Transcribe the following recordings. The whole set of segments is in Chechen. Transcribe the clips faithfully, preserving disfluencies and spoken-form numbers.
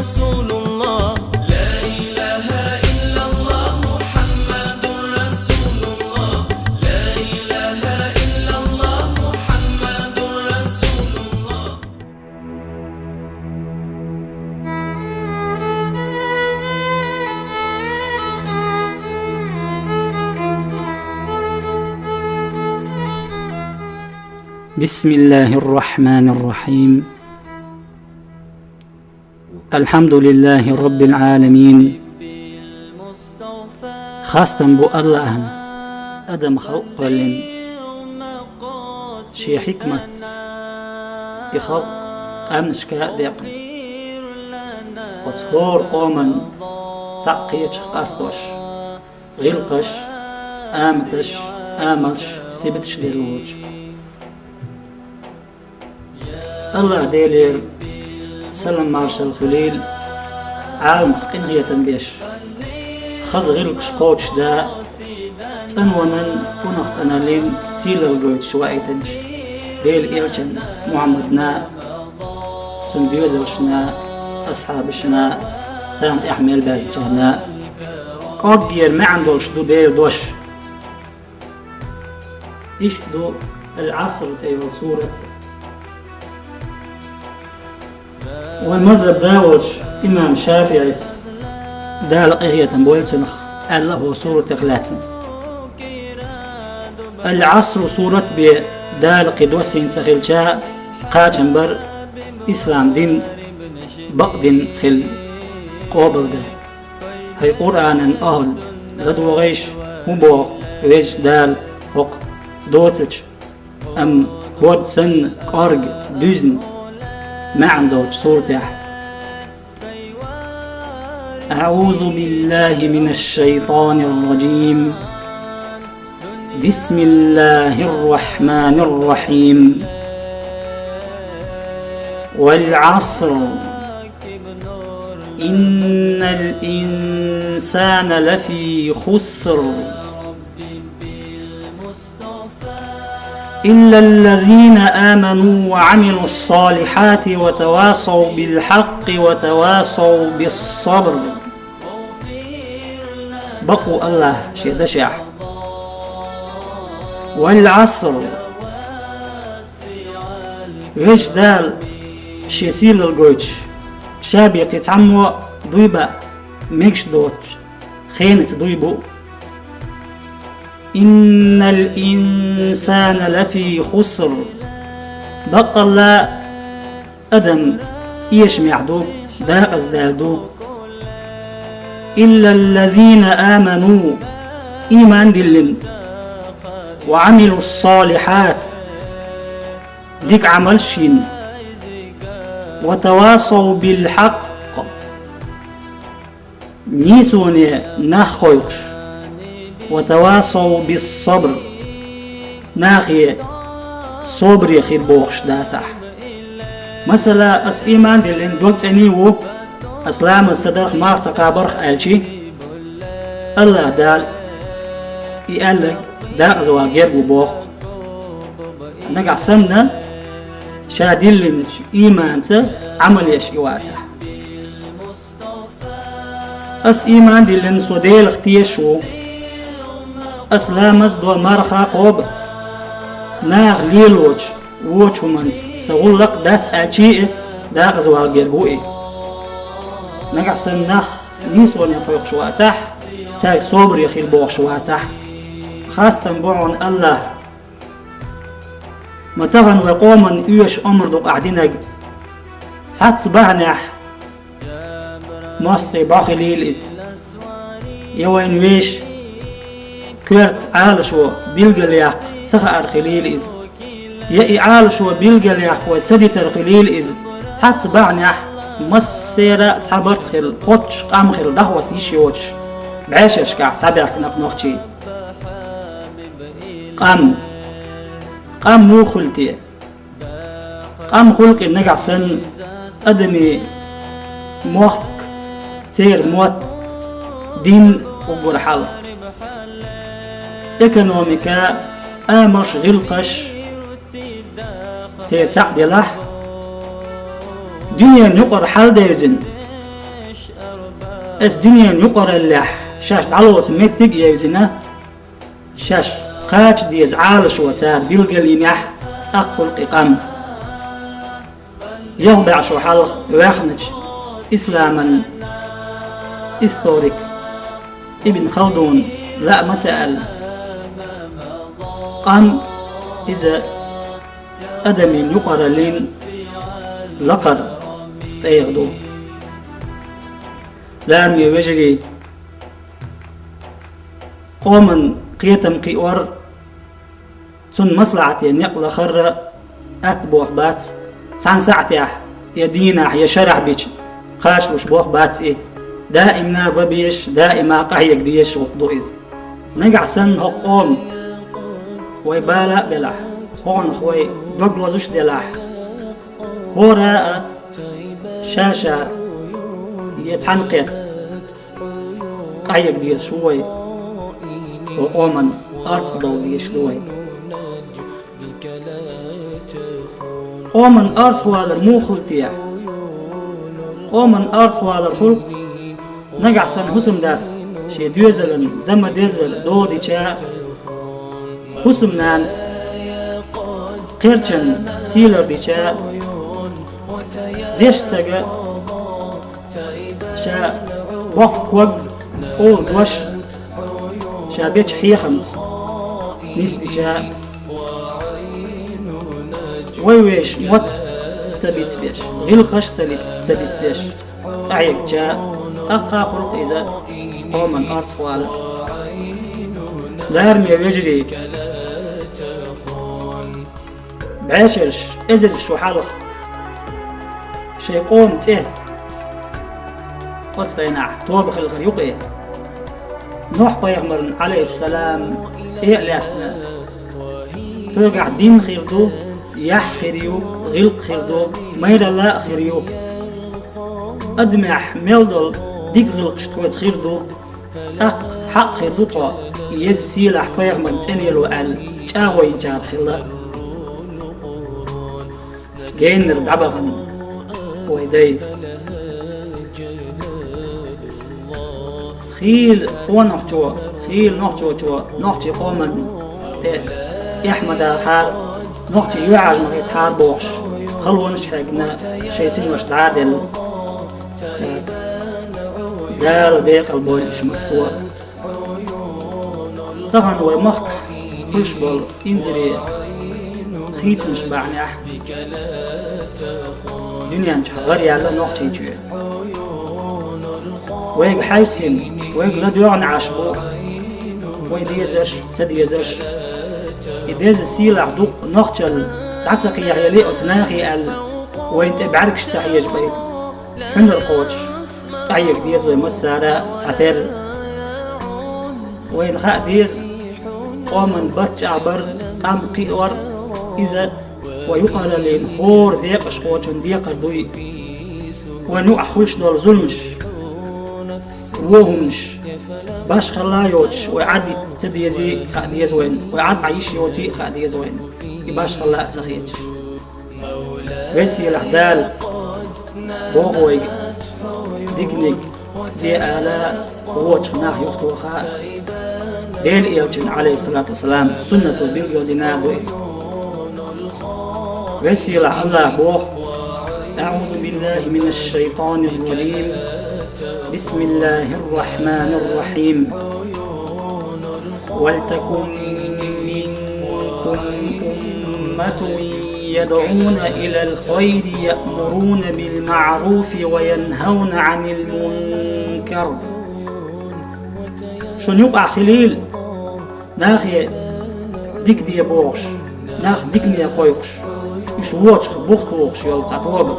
رسول الله، لا إله إلا الله محمد رسول الله، لا إله إلا الله محمد رسول الله. بسم الله الرحمن الرحيم. الحمد لله رب العالمين. Хастам бу Аллахьана, адам халкъ кхоьллина. Шен хьикматца и халкъ къаьмнашка а декъна, оцу хӀора къоман цхьаъ кхечах къастош, гӀиллакхаш, аматаш, амалш, сибаташ делла волчу. Аллахь Делера салам-маршалла хуьлийла Ӏаламах къинхетам беш, хаза гӀиллакхаш кхочушда, цӀанонан, унах цӀаналлин сийлалла гойтуш ваийтинчу Делан элчанна Мухьаммадна, цуьнан доьзалшна, асхьабашна, царна тӀаьхьа мел баьзначарна. КӀорггера маьӀна долуш ду Делан дош. Иштта ду Ал-Ӏаср цӀе йолу сурат. Вайн мазхӀаб да волчу имам ШафиӀис, Дала къинхетам бойла цунах, аьлла хӀокху суратех лаьцна: «Ал-Ӏаср» сурат бен Дала кхин доссийна ца хилча, кхачам бар ислам дин бакъдин хила къобалдан. ХӀай Къуръанан ахӀл, ладогӀийша, хӀун боху Везачу Дала хӀокху доцучу, амма хӀорд санна кӀорга дуьзна маьӀна долчу суратехь. أعوذ بالله من الشيطان الرجيم. بسم الله الرحمن الرحيم. والعصر. إن الإنسان لفي خسر. إلا الذين آمنوا وعملوا الصالحات وتواصوا بالحق وتواصوا بالصبر. Бакъ ву Аллахь шен дашехь. والعصر. Везачу Дала шен сийлалла гойтуш, ша бен кхин цхьаммо а дуй баа мегаш доцучу хенаца дуй бу. إن الإنسان لفي خسر. Баккъалла, адам эшамехь ду, декъаза даьлла ду. إلا الذين آمنوا, ийман диллина, وعملوا الصالحات, дика Ӏамалш йина, وتواصوا بالحق, нийсоне нах кхойкхуш, وتواصوا بالصبر, нахе собаре хила бохуш дацахь. Масала, ас ийман диллина, дог цӀена ву, ас ламаз ца дарх, марха ца кхабарх аьлчи, Аллахь Дала и аьлларг декъаза вала герга ву боху. Нагахь санна, ша диллинчу ийманца Ӏамал еш и вацахь. Ас ийман диллина, со Делах тешаш ву. Ас ламаз до, марха кхоба. Наха лелочу вочу хӀуманца сан гӀуллакх дац аьлчи а, декъаза вала герга ву и. Нагахь санна нах нийсоне кхойкхуш вацахь, цаьрга собаре хила бохуш вацахь, хастам бу хьуна Аллахь. Ма тахана вай къоманна оьшуш омра ду-кх ахь динарг. Цхьацца бахьанехь мостагӀий бӀо хилийла иза, я вайна вешан коьрта Ӏалашо билгалъяккха ца хаар хилийла иза, я и Ӏалашо билгалъяккха вай ца дитар хилийла иза, цхьацца бахьанехь массеран а цхьа барт хилла, кхоччуш къам хилла дӀахӀотта йиш йоцуш, бӀешерашкахь схьабаьхкина-кх нохчий. Къам. Къам муха хуьлу те? Къам хуьлу-кх и нагахь санна адамийн мохк, церан мотт, дин, уггар хьал, экономика, амалш, гӀиллакхаш церан цхьаъ делахь, дуьненан юкъара хьал девзина, Ас дуьненан юкъараллехь шаьш дӀалоцу меттиг а евзина, шаьш кхача деза Ӏалашо цара билгалйинехь, тӀаккха хуьлу и къам. Ялх бӀе шо хьалха ваьхначу исламан историк Ибн Халдуна лаа ма ца аьлла, къам иза адамийн юкъараллин лакхара тӀегӀа ду. Лараме вежарий, къоман кхетам кхиор, цунна маслахьате некъ лахар атта боху бац, цхьана сахьтехь, я дийнахь, я шарахь бича кхачалуш боху бац и. Даима бан безаш, даима къахьега дезаш гӀуллакх ду иза. Нагахь санна хӀокху къоман вай бала а белахь, хӀокхунах вай дог лозуш а делахь, хӀора а ша-ша я цхьаьна кхетта къахьега дезаш ву вай, хӀокху къоман арцахь довла дезаш ду вай. Къоман арцахьвалар муха хуьлу те? Къоман арцахьвалар хуьлу, нагахь санна хӀусамдас шен доьзалан дан ма-деззара дола дича, хӀусамнанас кхерчан сий лардича, дешна стага ша боккху ког, олу дош, ша бечу хьехамца нисдича, вай вешан мотт ца бицбеш, гӀиллакхаш ца биц-, ца бицдеш къахьегча, тӀаккха хуьлу иза къоман арцахьвалар. Лараме вежарий, бӀешераш, эзарш шо хьалха шайн къоман цӀе оцу хенахь тоба хилла хир ю-кх. Нохь-пайхамарна, Ӏалайхиссалам, цӀе а лаьцна, тхоьгахь дин хир ду, яхь хир ю, гӀиллакх хир ду, майралла а хир ю. Адамехь мел долу дика гӀиллакхаш тхоьца хир ду, тӀаккха хьакъ хир ду тхо, и еза сийлахь пайхамарна цӀе лело аьлла, чӀагӀо йинчарах хилла. Генара дӀабахана вай дай. Хийла къонахчо, хийла нохчочо нохчийн къоман тӀе эхь ма дахьара, нохчий юьхьӀаьржа ма хӀиттахьара бохуш, халонаш а хьегна, шайн синош дӀа а делла. Цара Дала декъал бойла уьш массо а. Тахана вай махкахь хуьлуш болу инзаре хийцамаш бахьанехь, дуьнен чохь гӀар яьлла Нохчийчоь. Вайга хьаьвсина, вайга ладоьгӀна Ӏаш бу вай дезарш, ца дезарш. И деза сийлахь дукъ нохчалла дӀа ца кхехьели оцу нахе аьлла, вайна тӀе бӀаьргаш ца хьежабайта. Хьуьнар кхочуш, къахьега деза вай массара а цхьатерра. Вайна хаа деза, къоман баттахь бар, къам кхиор, иза вай юкъараллин хӀора декъашхочун декхар дуй. Вайна юкъахь хуьлуш долу зуламаш, вон хӀуманаш, башхалла а йоцуш, вай Ӏад ца дезий хаа деза вайна, вай Ӏад Ӏан йиш йоций хаа деза вайна, и башхалла а ца хеташ. Весийлахь Дала боху вайга, диканиг де ала, вочух нах юхатоха. Делан элчан, Ӏалайхиссалату вассалам, суннато билгалдина ду иза. Весийлахь Аллах боху: أعوذ بالله من الشيطان الرجيم. بسم الله الرحمن الرحيم. ولتكن منكم أمة يدعون إلى الخير يأمرون بالمعروف وينهون عن المنكر. Шун юкъахь хилийла нахе дика де бохуш, нах дикане кхойкхуш, уьш вочух бух тухуш йолу цхьа тоба.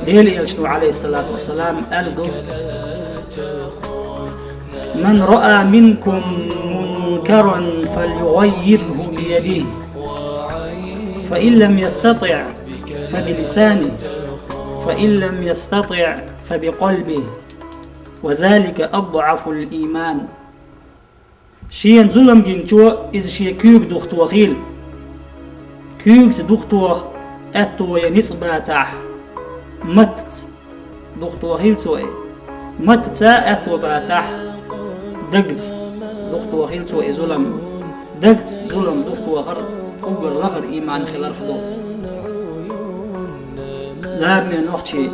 Делан элчано, Ӏалайхиссалату вассалам, аьлла ду: من رأى منكم منكرا فليغيره بيده، فإن لم يستطع فبلسانه، فإن لم يستطع فبقلبه، وذلك أضعف الإيمان. Шена зулам гинчо иза шен куьйга духатохийла. Куьйгаца духатоха аьтто я ницкъ бацахь, маттаца духатохийла цо и. Маттаца аьтто бацахь, дагца духтохийла цо и зулам. Дагца зулам духтохар уггар лахара иман хиларх ду. Лараме нохчий,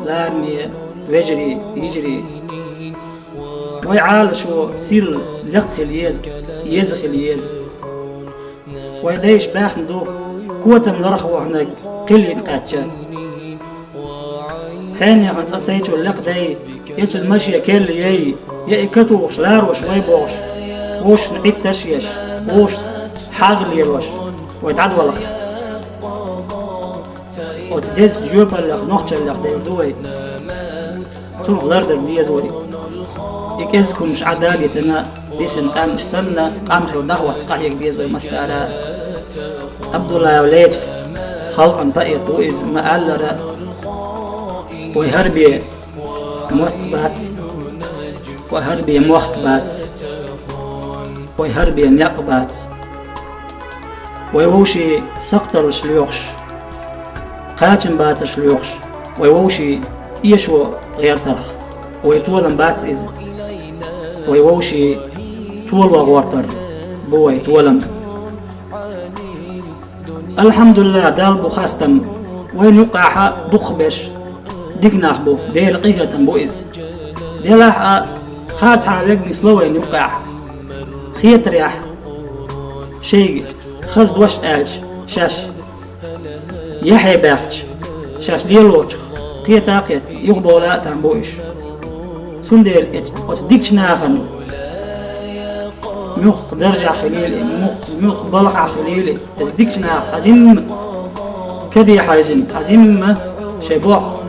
лараме вежарий, йижарий. Вай Ӏалашо сирла лекха хила еза, еза хила еза. Вай дайша баьхна ду, котам лархӀа ваханарг кхиллина кхаьчча. Хьенехан цӀа сайчул лекха дай, я цуьнан машен керла яй, я и катухуш ларош вай бохуш, вовшашна Ӏитташ а еш, вовшашца хьагӀ лелош, вай дӀадолахь. Оцу дезачу жоьпаллех, нохчаллех девр ду вай. Цунах лардар деза вай. И кӀезиг хӀумаш Ӏа дадитина, дисина къаьмнаш санна, къам хила дӀахӀотта къахьега деза вай массара а. Абдуллаев Лечис, халкъан поэт ву иза, ма-аллара, вай хӀара бен мотт бац, вай хӀара бен мохк бац, вай хӀара бен некъ бац. Вай вовшийн сакхтарлаш лоьхуш, кхачам бацарш лоьхуш, вай вовшийн эшо гӀертарх, вай толам бац иза. Вай вовшийн толо гӀортар бу вай толам. Алхьамдулиллах, Далла бу хастам, вайна юккъехь дукхахберш дика нах бу, Делан къинхетам бу иза. Делахь а, харцахьа верг нисло вайна юккъехь. Хетарехь, шайга хаза дош аьлча, шаьш яхье баьхча, шаьш лелочух кхета а кхетта, юхабовла а там бу уьш. Цундела эц-, оцу дикачу нахана муьлхха даржехь хилийла, муьлхха, муьлхха балхахь хилийла, эцу дикачу нахах цхьа зимма каде хьаьвзина, цхьа зимма шайн боху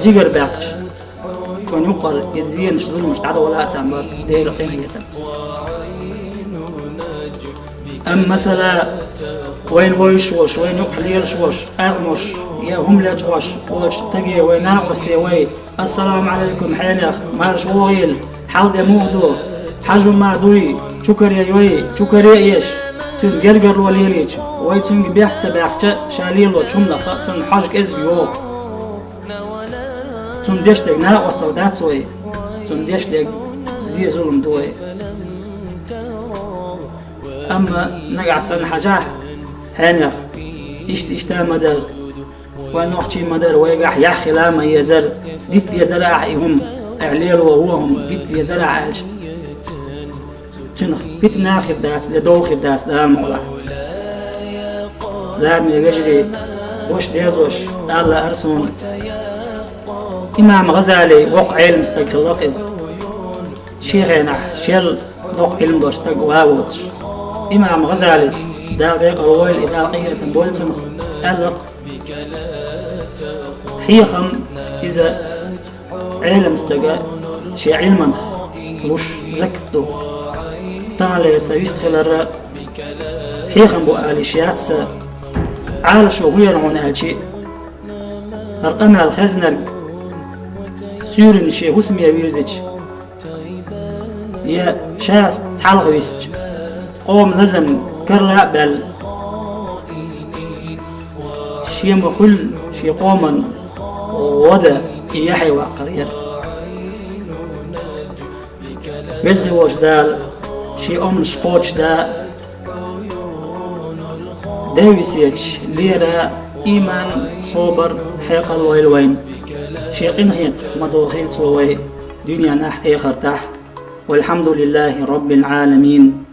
жигара баьккхича, вайн юккъара иза зенаш, зуламаш дӀадовла а там бара Делан къинхетамца. Амма масала, вайна вовзаш волуш, вайна юкъахь лелаш волуш, къаьркъа молуш я хӀума лечкъош волчу стаге вай накъосте вай: «Ассаламу Ӏалайкум, хьенех, марша вогӀийла, хьал де муха ду, хьажа хӀума дуй, чукаре йой, чукаре а еш», цуьнан гергарло лелийча, вай цуьнга бехк ца баьккхича, ша лелочу хӀуманах цунна хьожа кӀезиг йогӀу. Цунна деш дерг накъосталла дац вай, цунна деш дерг зе-зулам ду вай. Амма нагахь санна хьажахь, хьенех, иштта-иштта ма дара, вай нохчий ма дара, вайгахь яхь хила ма езара, дита дезара ахь и хӀума, ахь лело вон хӀума дита дезара ахь аьлча, цуьнах питана хир дац, я дов хир дац Дала мукъалахь. Лараме вежарий, гуш дерзош, Дала лаара суна, имам ГӀазали воккха Ӏелам стаг хилла-кх иза. Шен хенахь шел доккха Ӏилма долуш стаг ван воцуш. Имам ГӀазалис, Дала декъал войла и, Дала къинхетам бойла цунах, аьлла-кх: «Хьехам иза Ӏелам стага шен Ӏилманах луш закат ду. Таханлера сан вист хиларра хьехам бу ала йиш яц сан, Ӏалашо хӀун яра хьуна аьлча, хӀара къамел хезнарг суьйранна шен хӀусаме вирзича, я ша цхьалха висча, къоман лазам карла а баьлла, шен ма хуьллу шен къоман гӀо дан и яхье ваккхар яра». Веза хилла волчу Дала шен оманаш кхочушда, ден висеташ лера, иман, собар, хьекъал лойла вайна. Шен къинхетах ма дохийла Цо вай дуьненахь а, эхартахь а. Валхьамдулиллахи Роббил Ӏаламин.